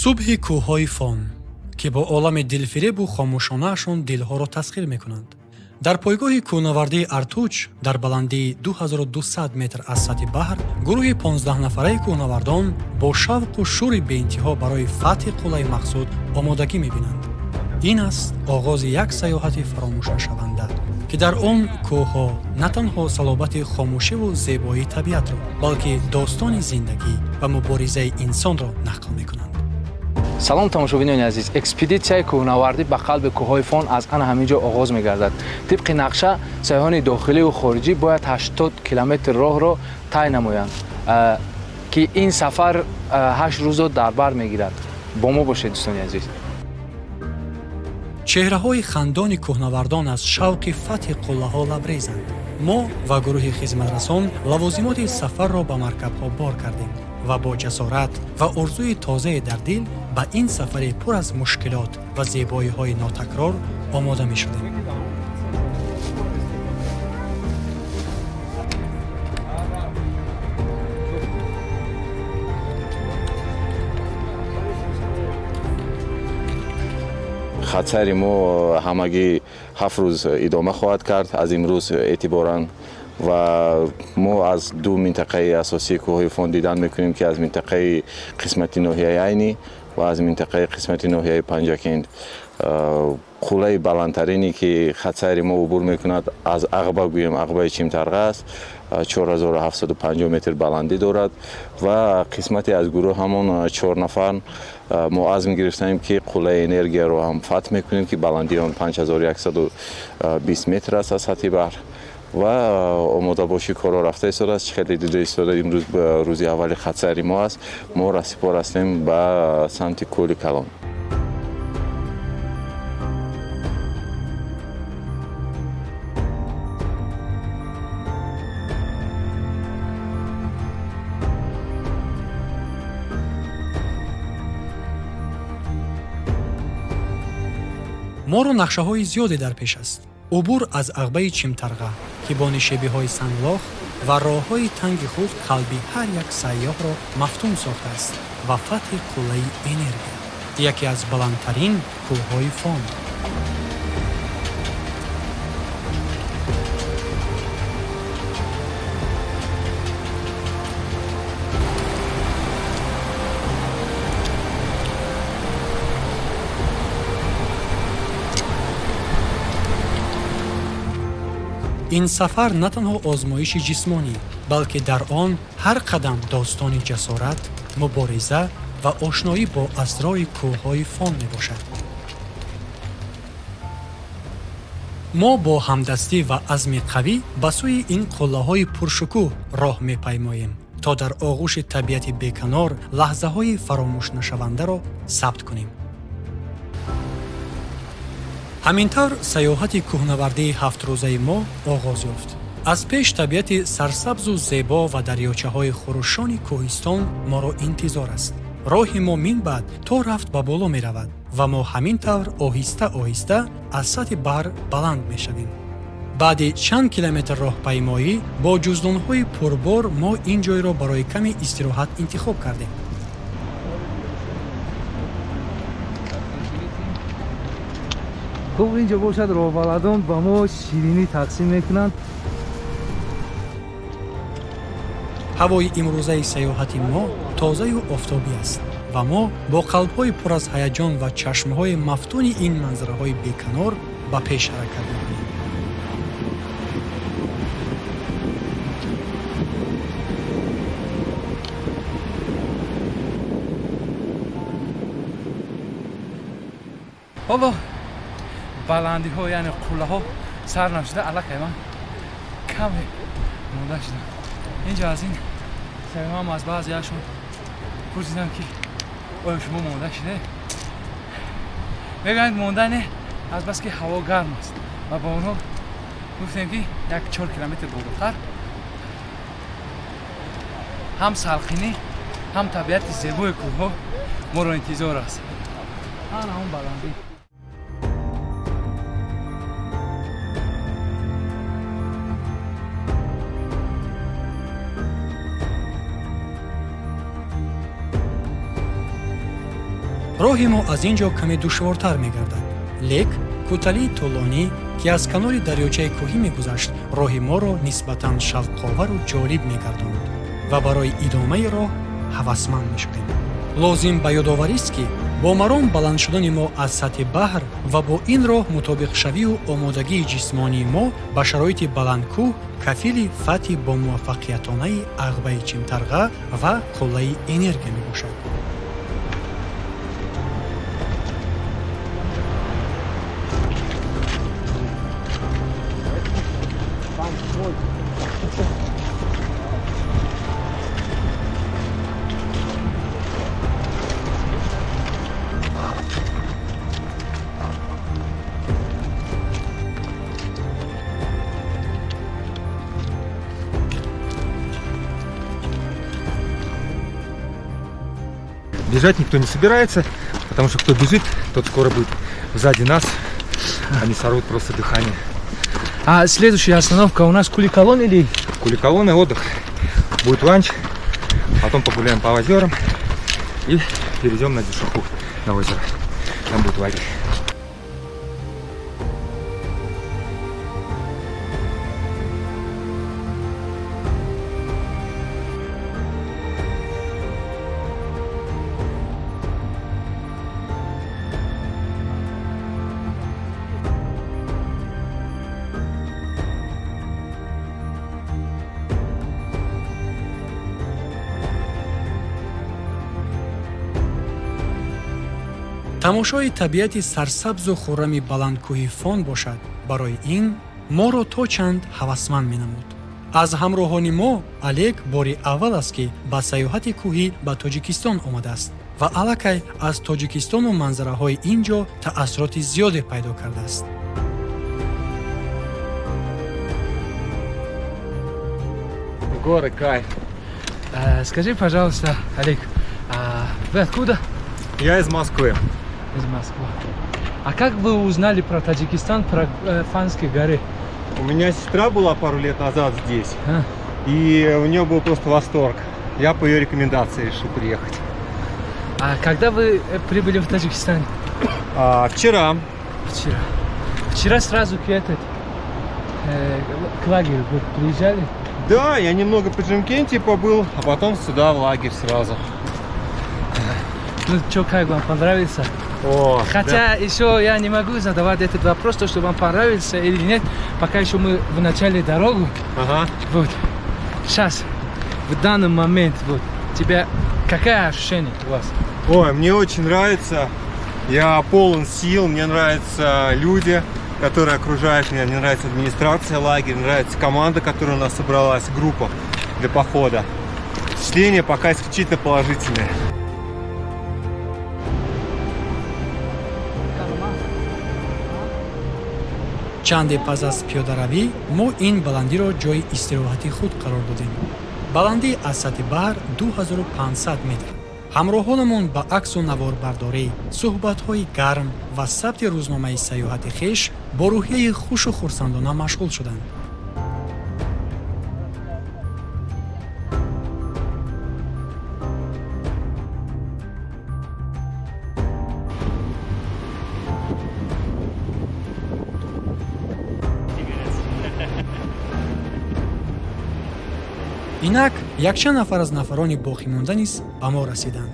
Субҳи кӯҳҳои Фон, ки бо олами дилфиребу хомӯшонаашон дилҳоро тасхир мекунанд. Дар пойгоҳи кӯҳнавардии Артуч дар баландии 2200 метр аз сатҳи баҳр гурӯҳи 15-нафараи кӯҳнавардон бо шавқу шӯри беинтиҳо барои фатҳи қуллаи мақсуд омодагӣ мебинанд. Ин аст оғози як саёҳати фаромӯшнашаванда, ки дар он кӯҳҳо на танҳо салобати хомӯшиву зебоии табиатро, балки достони зиндагӣ ва муборизаи инсонро нақл мекунанд. Салом, тамошобинони азиз! Экспедитсияи кӯҳнавардӣ ба қалби кӯҳҳои Фон аз ана ҳамин ҷо оғоз мегардад. Тибқи нақша, сайёҳони дохиливу хориҷӣ бояд 80 километр роҳро тай намоянд, ки ин сафар 8 рӯзро дар бар мегирад. Бо мо бошед, дӯстони азиз. Чеҳраҳои хандони кӯҳнавардон аз шавқи фатҳи қуллаҳо лабрезанд. Мо ва гурӯҳи хизматрасон лавозимоти сафарро ба маркабҳо бор кардем ва бо ҷасорат ва орзуи тозае дар дил ба ин сафари пур аз мушкилот ва зебоиҳои нотакрор омода мешудем. Хатсайри мо ҳамагӣ 7 рӯз идома хоҳад кард аз имрӯз эътиборан, ва мо аз ду минтақаи асосии кӯҳҳои Фон дидан мекунем, ки аз минтақаи қисмати ноҳияи Айнӣ ва аз минтақаи қисмати ноҳияи Панҷакент. Қуллаи баландтарине, ки хатсайри мо убур мекунад, аз Ағба гӯем, Ағбаи Чимтарға аст, 4750 метр баландӣ дорад. Ва қисмате аз гурӯҳ, ҳамон чор нафар, мо азм гирифтаем, ки қуллаи Энергияро ҳам фатҳ мекунем, ки баландии он 5120 метр аст аз сатҳи баҳр. Ва омодабоши корро рафта истодааст. Чӣ хеле дида истода, имрӯз рӯзи аввали хатсайри мо аст. Мо расипор ҳастем ба самти Кӯли Калон. Моро нақшаҳои зиёде дар пеш аст: убур аз Ағбаи Чимтарға, ки бо нишебиҳои санглох ва роҳҳои танги худ қалби ҳар як сайёҳро мафтун сохтааст, ва фатҳи қуллаи Энергия, яке аз баландтарин кӯҳҳои Фон. Ин сафар на танҳо озмоиши ҷисмонӣ, балки дар он ҳар қадам достони ҷасорат, мубориза ва ошноӣ бо асрори кӯҳҳои Фон мебошад. Мо бо ҳамдастӣ ва азми қавӣ ба сӯи ин қуллаҳои пуршукӯҳ роҳ мепаймоем, то дар оғӯши табиати беканор лаҳзаҳои фаромӯшнашавандаро сабт кунем. Ҳамин тавр, саёҳати кӯҳнавардии ҳафтрӯзаи мо оғоз ёфт. Аз пеш табиати сарсабзу зебо ва дарёчаҳои хурӯшони кӯҳистон моро интизор аст. Роҳи мо минбаъд то рафт ба боло меравад ва мо ҳамин тавр оҳиста оҳиста аз сатҳи баҳр баланд мешавем. Баъди чанд километр роҳпаймоӣ бо ҷуздонҳои пурбор мо ин ҷойро барои каме истироҳат интихоб кардем. Хуб, инҷо бошад, роҳбаладон ба мо ширинӣ тақсим мекунанд. Ҳавои имрӯзаи саёҳати мо тозаю офтобӣ аст ва мо бо қалбҳои пур аз ҳаяҷон ва чашмҳои мафтуни ин манзараҳои беканор ба пеш ҳаракат мекунем. Ҳоло баландиҳо, яъне қуллаҳо сар нашуда, аллакай ман каме монда шудам. Инҷо аз ин сайёҳам, аз баъзеашон пурсидам, ки оё шумо монда шуде? Мегӯянд, монда не, азбаски ҳаво гарм аст. Ва ба онҳо гуфтем, ки як 4 километр болотар ҳам салқинӣ, ҳам табиати зебои кӯҳҳо моро интизор аст. Ана он баландӣ. Роҳи мо аз ин ҷо каме душвортар мегардад, лек кӯталии тӯлонӣ, ки аз канори дарёчаи кӯҳӣ мегузашт, роҳи моро нисбатан шавқовару ҷолиб мегардонд ва барои идомаи роҳ ҳавасманд мешудем. Лозим ба ёдоварист, ки бо маром баланд шудани мо аз сатҳи баҳр ва бо ин роҳ мутобиқшавию омодагии ҷисмонии мо ба шароити баландкӯҳ кафили фатҳи бомуваффақиятонаи Ағбаи Чимтарға ва қуллаи Энергия мебошад. Бежать никто не собирается, потому что кто бежит, тот скоро будет сзади нас. Они сорвут просто дыхание. А следующая остановка у нас Кули-Калон или? Кули-Калон и отдых. Будет ланч, потом погуляем по озерам и перейдем на Дюшуху, на озеро. Там будет лагерь. Тамошои табиати сарсабзу хуррами баландкӯҳи Фон бошад, барои ин моро то чанд ҳавасманд менамуд. Аз ҳамроҳони мо Олег бори аввал аст, ки ба сайёҳати кӯҳӣ ба Тоҷикистон омадааст ва аллакай аз Тоҷикистону манзараҳои ин ҷо таассуроти зиёде пайдо кардааст. Горы, кайф. Скажи, пожалуйста, Олег, а вы откуда? Я из Москвы. Из Москвы. А как вы узнали про Таджикистан, про Фанские горы? У меня сестра была пару лет назад здесь, А? И у нее был просто восторг. Я по ее рекомендации решил приехать. А когда вы прибыли в Таджикистан? Вчера. Вчера. Вчера сразу к лагерю вы приезжали? Да, я немного по Джимкенте побыл, а потом сюда в лагерь сразу. Ну чё, как вам понравится? О, Хотя да. Еще я не могу задавать этот вопрос, то, что вам понравится или нет, пока еще мы в начале дорогу. Ага. Вот. Сейчас, в данный момент, вот, тебя какое ощущение у вас? Ой, мне очень нравится. Я полон сил, мне нравятся люди, которые окружают меня, мне нравится администрация лагеря, нравится команда, которая у нас собралась, группа для похода. Впечатление пока исключительно положительное. Чанде пас аз пиёдаравӣ мо ин баландиро ҷойи истироҳати худ қарор додем. Баландӣ аз сатҳи баҳр 2500 метр. Ҳамроҳонамон ба аксу наворбардорӣ, суҳбатҳои гарм ва сабти рӯзномаи сайёҳати хеш бо рӯҳияи хушу хурсандона машғул шуданд. Инак якчанд нафар аз нафарони боқимонда низ ба мо расиданд.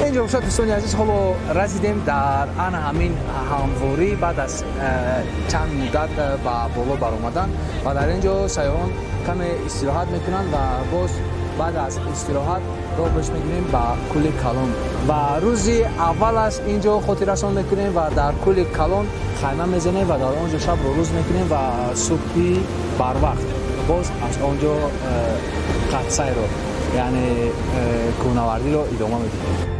Инҷо бошад, дӯстони азиз, ҳоло расидем дар ана ҳамин ҳамворӣ баъд аз чанд муддат ба боло баромадан ва дар ин ҷо сайёҳон каме истироҳат мекунанд ва боз баъд аз истироҳат роҳ пеш мегирем ба Кӯли Калон ва рӯзи аввал аст ин ҷо хотиррасон мекунем ва дар Кӯли Калон хайма мезанем ва дар он ҷо шабро рӯз мекунем ва субҳи барвақт боз аз он ҷо хатсайро, яъне кӯҳнавардиро идома медиҳем.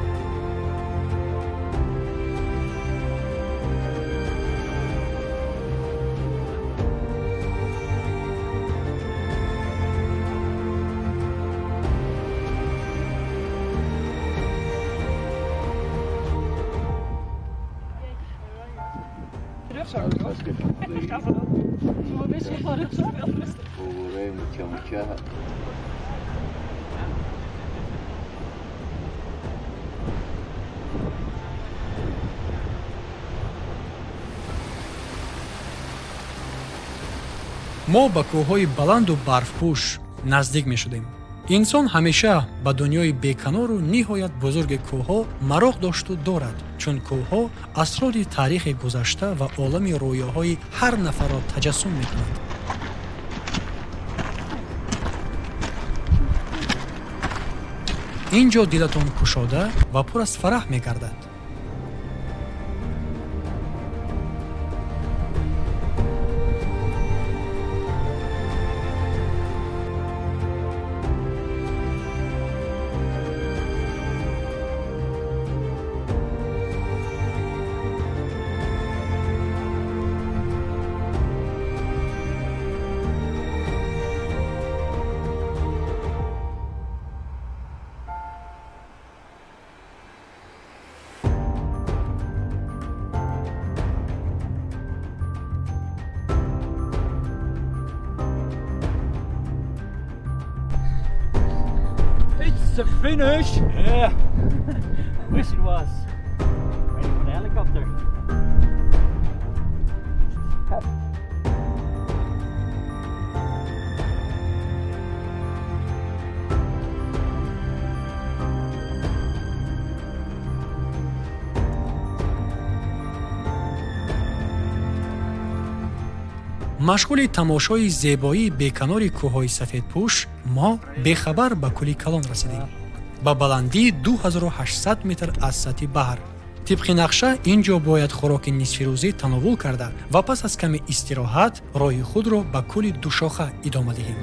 Аз баски фавораи муча-муча. Мо ба кӯҳҳои баланду барфпӯш наздик мешудем. Инсон ҳамеша ба дунёи беканору ниҳоят бузурги кӯҳҳо мароқ дошту дорад, чун кӯҳҳо асрори таърихи гузашта ва олами рӯёҳои ҳар нафарро таҷассум мекунанд. Ин ҷо дилатон кушода ва пур аз фараҳ мегардад. It's the finish! Yeah! Wish it was. Waiting for the helicopter. Машғули тамошои зебоии беканори кӯҳҳои сафедпӯш, мо бехабар ба Кӯли Калон расидем, ба баландии 2800 метр аз сатҳи баҳр. Тибқи нақша, ин ҷо бояд хӯроки нисфирӯзӣ тановул карда ва пас аз каме истироҳат роҳи худро ба кӯли Душоха идома диҳем.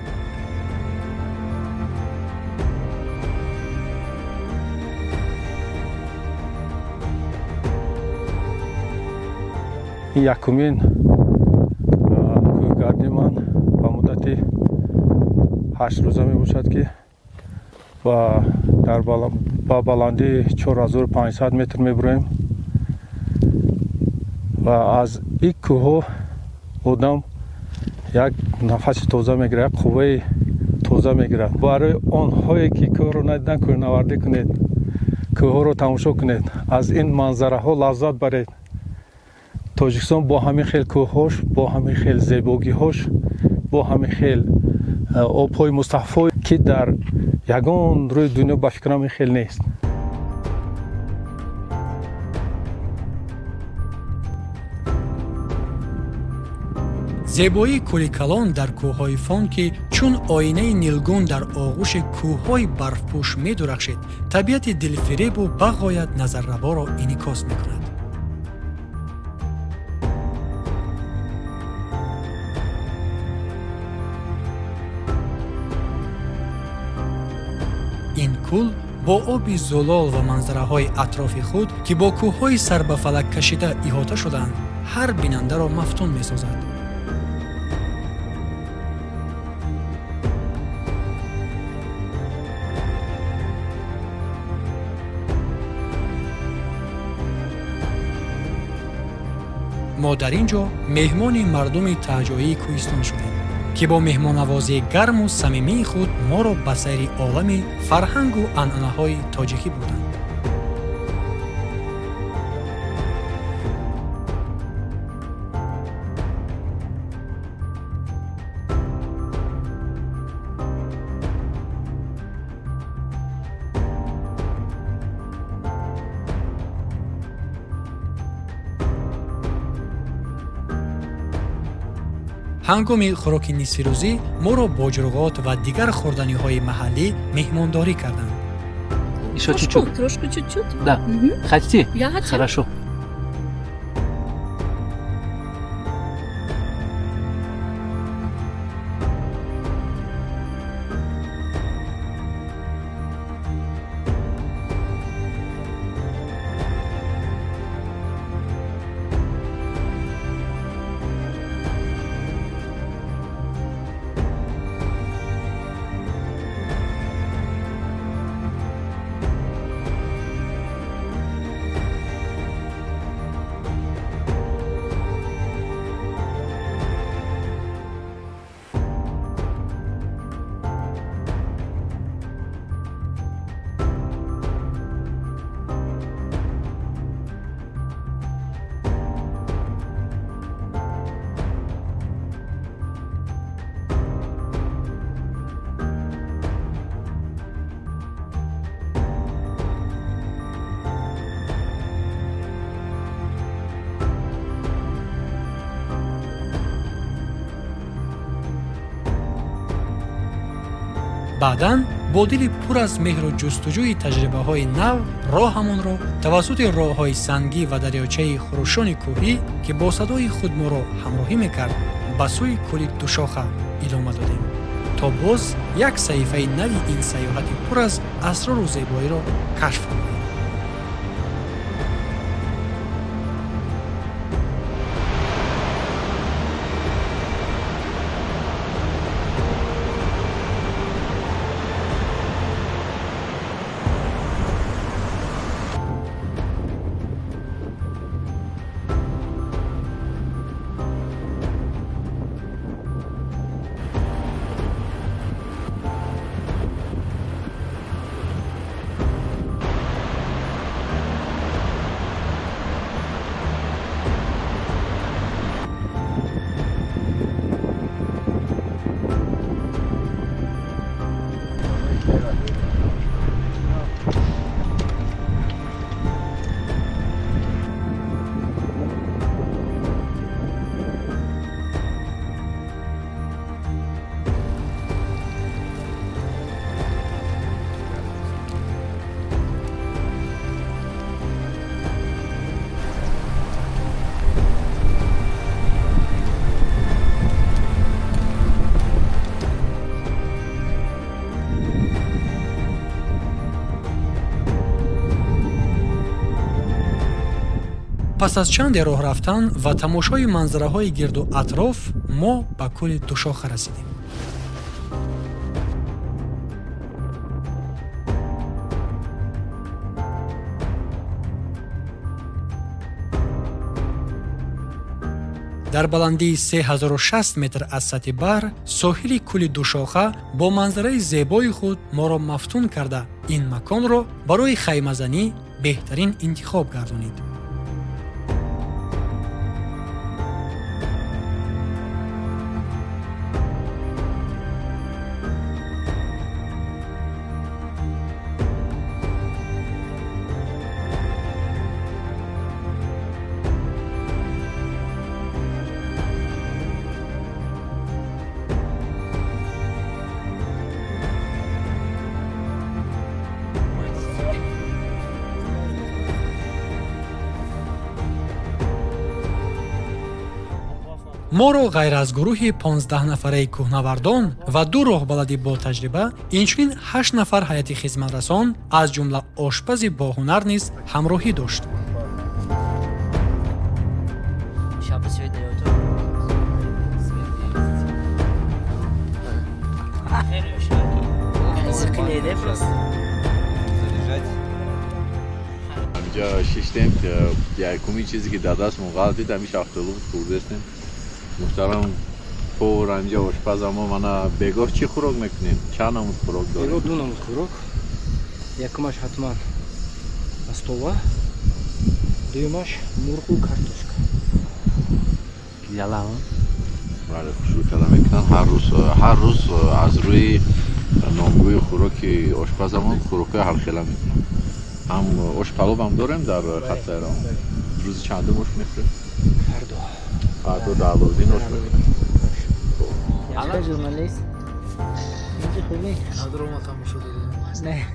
Ин якумин кӯҳгардии ман ба муддати 8 рӯза мебошад, ки ба баландии 4500 метр мебуроем ва аз ин кӯҳҳо одам як нафаси тоза мегирад, як қувваи тоза мегирад. Барои онҳое ки кӯҳро надидан, кӯҳнавардӣ кунед, кӯҳҳоро тамошо кунед, аз ин манзараҳо лаззат баред. Тоҷикистон бо ҳамин хел кӯҳҳош, бо ҳамин хел зебогиҳош, бо ҳамин хел обҳои мустаффо, ки дар ягон рӯи дунё, ба фикрам, ин хел нест. Зебоии Кӯли Калон дар кӯҳҳои Фон, ки чун оинаи нилгун дар оғӯши кӯҳҳои барфпӯш медурахшид, табиати дилфиребу бағоят назарраборо инъикос мекунад. Ин кӯл бо оби зулол ва манзараҳои атрофи худ, ки бо кӯҳҳои сарбафалак кашида иҳота шудаанд, ҳар бинандаро мафтун месозад. Мо дар ин ҷо меҳмони мардуми таҳҷоии кӯҳистон шудем, ки бо меҳмоннавозии гарму самимии худ моро ба сайри олами фарҳангу анъанаҳои тоҷикӣ бурданд. Ҳангоми хӯроки нисфирӯзӣ моро бо ҷурғот ва дигар хӯрданиҳои маҳаллӣ меҳмондорӣ карданд. Еще чуть-чуть. Трошку чуть-чуть. Да. Мгм. Хотите? Я хочу. Хорошо. Баъдан бо дили пур аз меҳру ҷустуҷӯи таҷрибаҳои нав роҳамонро тавассути роҳҳои сангӣ ва дарёчаи хурӯшони кӯҳӣ, ки бо садои худ моро ҳамроҳӣ мекард, ба сӯи кӯли Душоха идома додем, то боз як саҳифаи нави ин сайёҳати пур аз асрору зебоиро кашф намоем. Пас аз чанде роҳ рафтан ва тамошои манзараҳои гирду атроф мо ба кӯли Душоха расидем. Дар баландии 3060 метр аз сатҳи баҳр соҳили кӯли Душоха бо манзараи зебои худ моро мафтун карда, ин маконро барои хаймазанӣ беҳтарин интихоб гардонид. Моро ғайр аз гурӯҳи 15-нафараи кӯҳнавардон ва ду роҳбалади ботаҷриба, инчунин ҳашт нафар ҳайати хизматрасон, аз ҷумла ошпази боҳунар низ ҳамроҳӣ дошт. Ҳаминҷа шиштем, якумин чизе ки дар дастмон ғалтид, ҳамин шафтолу буд, хӯрдестем. Муҳтарам повар, ҳаминҷа ошпазамо, мана бегоҳ чӣ хӯрок мекунем? Чанд намуд хӯрок дорем? Бегоҳ ду намуд хӯрок. Якумаш ҳатман пастова, дуюмаш мурғу картошка. Бале, хушрӯ карда мекунанд. Ҳар рӯз аз рӯи номгӯи хӯроки ошпазамон хӯрокҳои ҳархела мекунанд. Ҳам ошпалобам дорем дар хатсайрон. Рӯзи чандум ош мехӯрем? Фардо. Фардо дар Аловиддин ош мехӯрем. Журналист. Инҷи хубӣ? Драма тамошо додем. Не.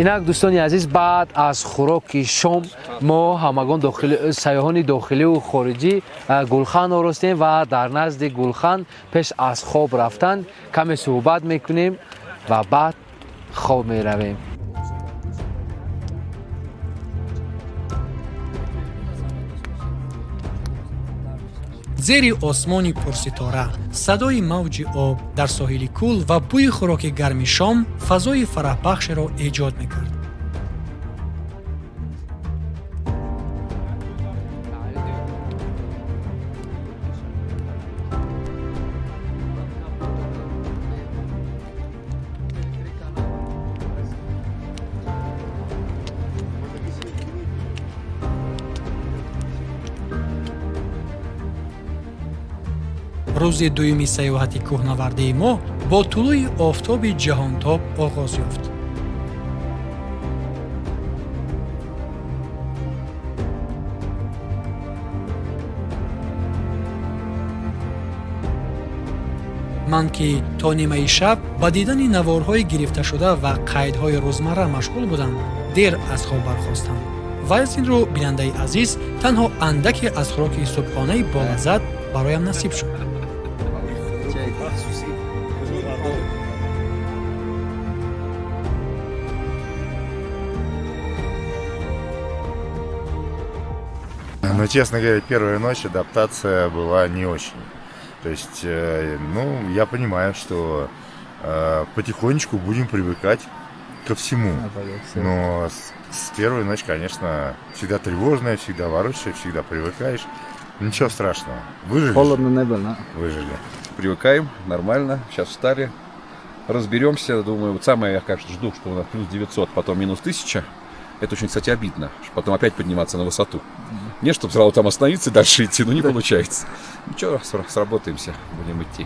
Инак, дӯстони азиз, баъд аз хӯроки шом мо ҳамагон сайёҳони дохиливу хориҷӣ гулхан оростем ва дар назди гулхан пеш аз хоб рафтан каме суҳбат мекунем ва баъд хоб меравем. Зери осмони пурситора, садои мавҷи об дар соҳили кӯл ва бӯи хӯроки гарми шом фазои фараҳбахшеро эҷод мекард. Рӯзи дуюми сайёҳати кӯҳнавардии мо бо тулӯи офтоби ҷаҳонтоб оғоз ёфт. Ман ки то нимаи шаб ба дидани наворҳои гирифташуда ва қайдҳои рӯзмарра машғул будам, дер аз хоб бархостам ва аз ин рӯ, бинандаи азиз, танҳо андаке аз хӯроки субҳонаи болаззат бароям насиб шуд. Но, честно говоря, первая ночь адаптация была не очень. То есть, ну, я понимаю, что потихонечку будем привыкать ко всему. Но с первой ночь, конечно, всегда тревожная, всегда ворочаешься, всегда привыкаешь. Ничего страшного. Выжили. Холодно не было. Выжили. Привыкаем, нормально. Сейчас встали. Разберемся. Думаю, вот самое я, конечно, жду, что у нас плюс 900, потом минус 1000. Это очень, кстати, обидно, что потом опять подниматься на высоту. Не, чтобы сразу там остановиться и дальше идти, но не получается. Ничего, сработаемся, будем идти.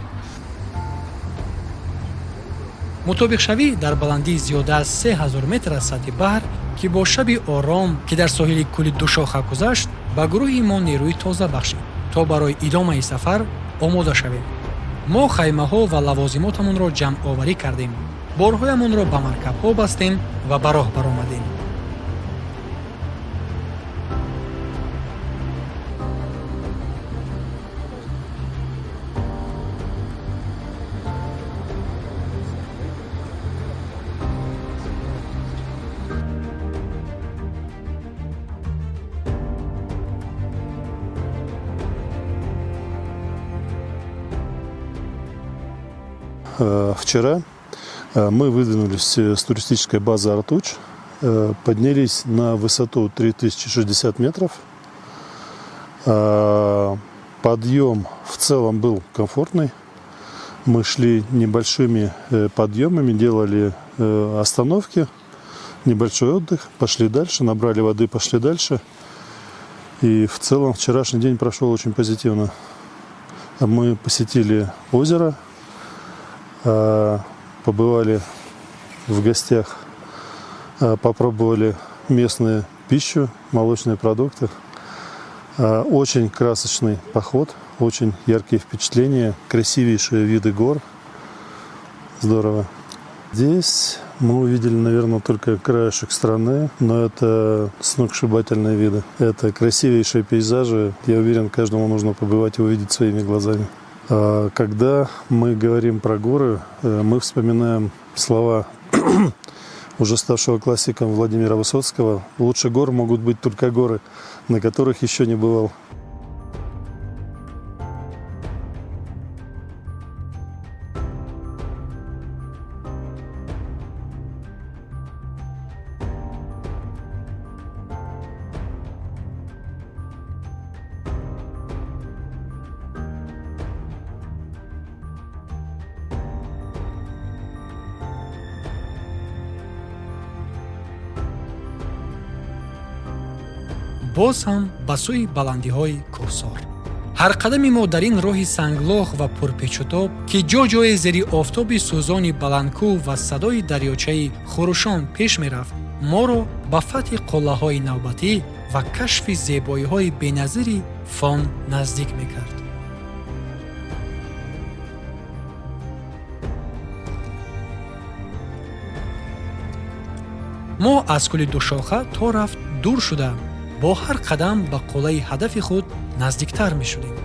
Мутобиқшавӣ дар баландии зиёда аз 3000 метр аз сатҳи баҳр, ки бо шаби ором, ки дар соҳили кӯли Душоха гузашт, ба гурӯҳи мо нерӯи тоза бахшид, то барои идомаи сафар омода шавем. Мо хаймаҳо ва лавозимотамонро ҷамъоварӣ кардем, борҳоямонро ба маркабҳо бастем ва ба роҳ баромадем. Вчера мы выдвинулись с туристической базы Артуч, поднялись на высоту 3060 метров. Подъем в целом был комфортный. Мы шли небольшими подъемами, делали остановки, небольшой отдых, пошли дальше, набрали воды, пошли дальше. И в целом вчерашний день прошел очень позитивно. Мы посетили озеро, побывали в гостях, попробовали местную пищу, молочные продукты. Очень красочный поход, очень яркие впечатления, красивейшие виды гор. Здорово. Здесь мы увидели, наверное, только краешек страны, но это сногсшибательные виды. Это красивейшие пейзажи. Я уверен, каждому нужно побывать и увидеть своими глазами. Когда мы говорим про горы, мы вспоминаем слова уже ставшего классиком Владимира Высоцкого: «Лучше гор могут быть только горы, на которых еще не бывал». Боз ҳам ба сӯи баландиҳои кӯҳсор. Ҳар қадами мо дар ин роҳи санглох ва пурпечутоб, ки ҷо ҷое зери офтоби сӯзони баландкӯҳ ва садои дарёчаи хурӯшон пеш мерафт, моро ба фатҳи қуллаҳои навбатӣ ва кашфи зебоиҳои беназири Фон наздик мекард. Мо аз кӯли Душоха то рафт дур шуда, бо ҳар қадам ба қуллаи ҳадафи худ наздиктар мешудем.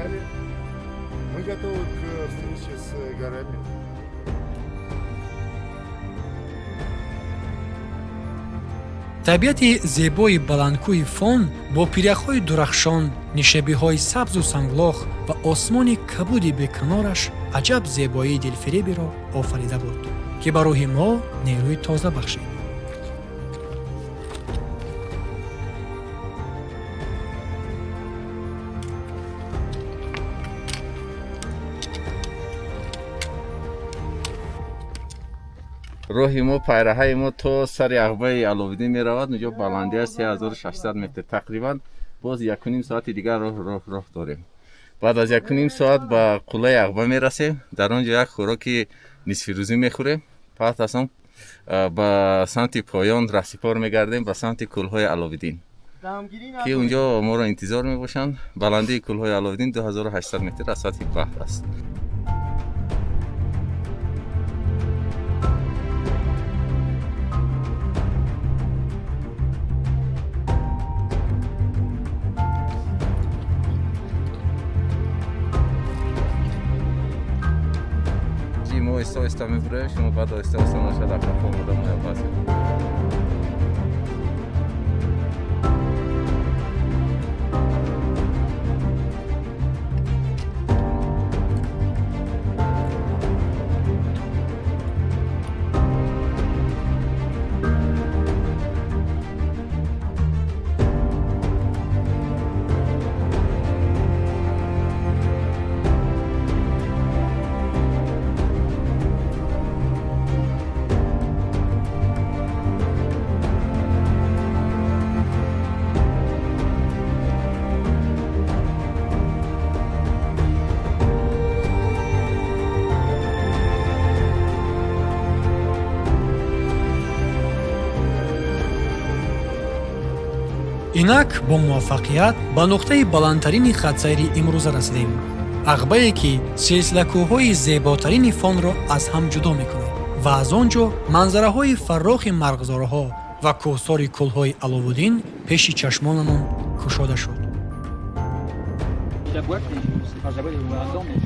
далее. Мы готовы к встрече с горами. Табиати зебои баландкӯҳи Фон бо пиряхҳои дурахшон, нишебиҳои сабзу санглох ва осмони кабуди беканораш аҷаб зебоии дилфиреберо офарида буд, ки ба рӯҳи мо нерӯи тоза бахшид. Роҳи мо, пайраҳаи мо то сари Ағбаи Аловиддин меравад. Унҷо баландиаш 3600 метр тақрибан. Боз 1,5 соати дигар роҳ дорем. Баъд аз 1,5 соат ба қуллаи Ағба мерасем. Дар он ҷо як хӯроки нисфирӯзӣ мехӯрем. Пас аз он ба самти поён раҳсипор мегардем, ба самти кӯлҳои Аловиддин, ки унҷо моро интизор мебошанд. Баландии кӯлҳои Аловиддин 2800 метр аз сатҳи баҳр аст. Мо оҳиста оҳиста мебуроем, шумо баъд оҳиста оҳиста нашад ақафо омода моя пасед. Инак бо муваффақият ба нуқтаи баландтарини хатсайри имрӯза расидем, ағбае, ки силсилакӯҳҳои зеботарини Фонро аз ҳам ҷудо мекунад ва аз он ҷо манзараҳои фаррохи марғзорҳо ва кӯҳсори кӯлҳои Аловуддин пеши чашмонамон кушода шуд. La boîte, mais enfin, la boîte est ouverte dedans, mais.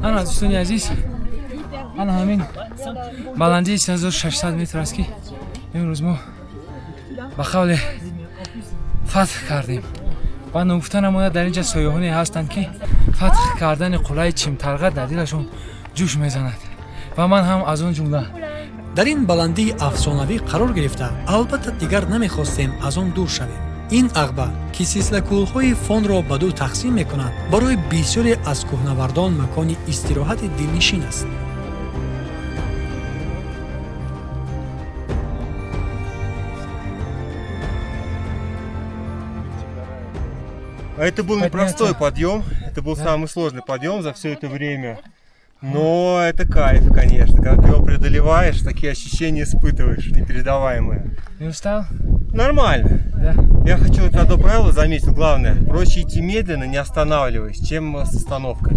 Ана, дӯстони азиз, ана ҳамин баландии 3600 метр аст, ки имрӯз мо ба қавле фатҳ кардем. Ва ногуфта намонад, дар ин ҷа сайёҳоне ҳастанд, ки фатҳ кардани қуллаи Чимтарға дар дилашон ҷӯш мезанад ва ман ҳам аз он ҷумла. Дар ин баландии афсонавӣ қарор гирифта, албатта, дигар намехостем аз он дур шавем. Ин ағба, ки силсилакӯҳҳои Фонро ба ду тақсим мекунад, барои бисёре аз кӯҳнавардон макони истироҳати дилнишин аст. Это был непростой подъем, это был самый сложный подъем за все это время. Но это кайф, конечно, когда ты его преодолеваешь, такие ощущения испытываешь, непередаваемые. Не устал? Нормально. Да. Я хочу вот одно правило заметил, главное: проще идти медленно, не останавливаясь, чем с остановкой.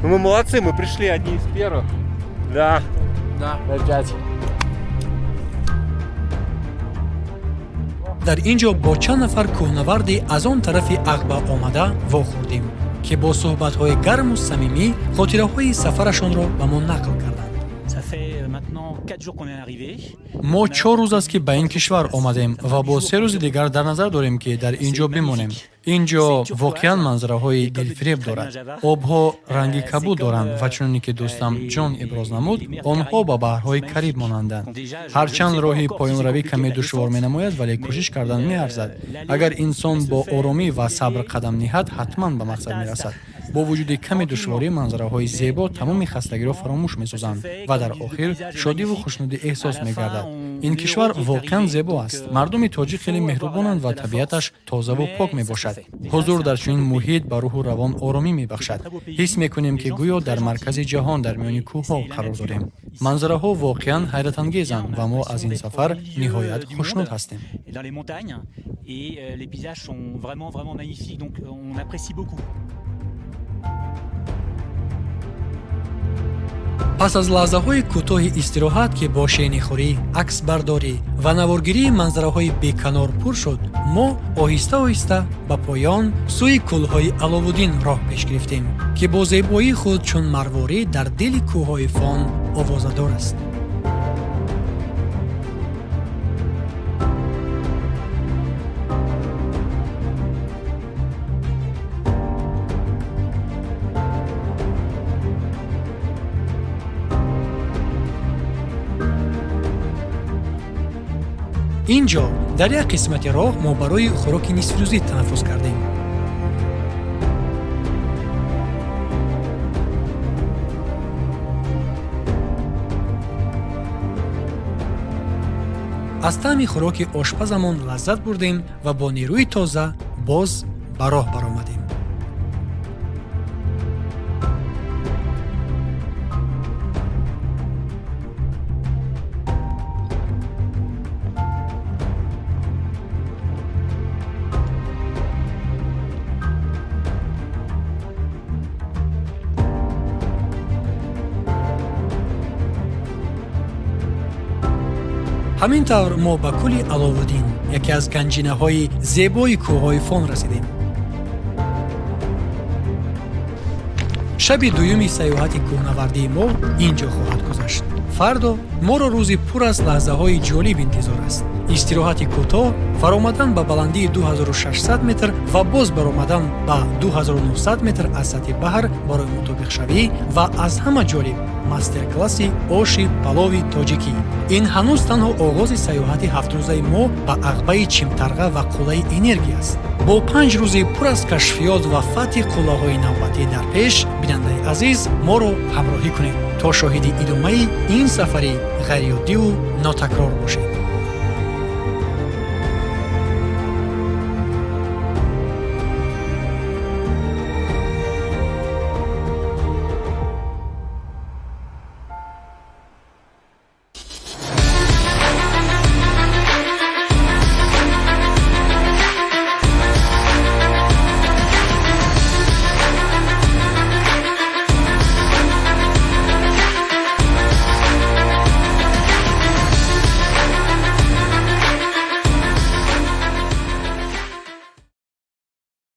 Ну, мы молодцы, мы пришли одни из первых. Да. Да, опять. Дар ин ҷо бо чанд нафар кӯҳнаварде аз он тарафи Ағба омада вохӯрдем, ки бо суҳбатҳои гарму самимӣ хотираҳои сафарашонро ба мо нақл карданд. Ça fait maintenant 4 jours qu'on est arrivé. Мо 4 рӯз аст, ки ба ин кишвар омадем ва бо 3 рӯзи дигар дар назар дорем, ки дар ин ҷо бимонем. Ин ҷо воқеан манзараҳои дилфиреб дорад. Обҳо ранги кабуд доранд ва, чуноне ки дӯстам Ҷон иброз намуд, онҳо ба баҳрҳои Кариб монанданд. Ҳарчанд роҳи поёнравӣ каме душвор менамояд, вале кӯшиш кардан меарзад. Агар инсон бо оромӣ ва сабр қадам ниҳад, ҳатман ба мақсад мерасад. Бо вуҷуди каме душворӣ, манзараҳои зебо тамоми хастагиро фаромӯш месозанд ва дар охир шодиву хушнудӣ эҳсос мегардад. Ин кишвар воқеан зебо аст. Мардуми тоҷик хеле меҳрубонанд ва табиаташ тозаву пок мебошад. медиҳад. Ҳузур дар чунин муҳит ба рӯҳу равон оромӣ мебахшад. Ҳис мекунем, ки гӯё дар маркази ҷаҳон дар миёни кӯҳҳо қарор дорем. Манзараҳо воқеан ҳайратангезанд ва мо аз ин сафар ниҳоят хушнуд ҳастем. Dans les montagnes et les paysages sont vraiment vraiment magnifiques, donc on apprécie beaucoup. Пас аз лаҳзаҳои кӯтоҳи истироҳат, ки бо ширинихӯрӣ, аксбардорӣ ва наворгирии манзараҳои беканор пур шуд, мо оҳиста оҳиста ба поён сӯи кӯлҳои Аловуддин роҳ пеш гирифтем, ки бо зебоии худ чун марворӣ дар дили кӯҳҳои Фон овозадор аст. Ин ҷо дар як қисмати роҳ мо барои хӯроки нисфирӯзӣ танаффус кардем. Аз таъми хӯроки ошпазамон лаззат бурдем ва бо нерӯи тоза боз ба роҳ баромадем. Ҳамин тавр мо ба кӯли Аловуддин, яке аз ганҷинаҳои зебои кӯҳҳои Фон, расидем. Шаби дуюми саёҳати кӯҳнавардии мо ин ҷо хоҳад гузашт. Фардо моро рӯзи пур аз лаҳзаҳои ҷолиб интизор аст: истироҳати кӯтоҳ, фаромадан ба баландии 2600 метр ва боз баромадан ба 2900 метр аз сатҳи баҳр барои мутобиқшавӣ ва аз ҳама ҷолиб мастер-класси оши палови тоҷикӣ. Ин ҳанӯз танҳо оғози саёҳати ҳафтрӯзаи мо ба ағбаи Чимтарға ва қуллаи Энергия аст, бо 5 рӯзи пур аз кашфиёт ва фатҳи қуллаҳои навбатӣ дар пеш. Бинандаи азиз, моро ҳамроҳӣ кунед, то шоҳиди идомаи ин сафари ғайриоддиву нотакрор бошед.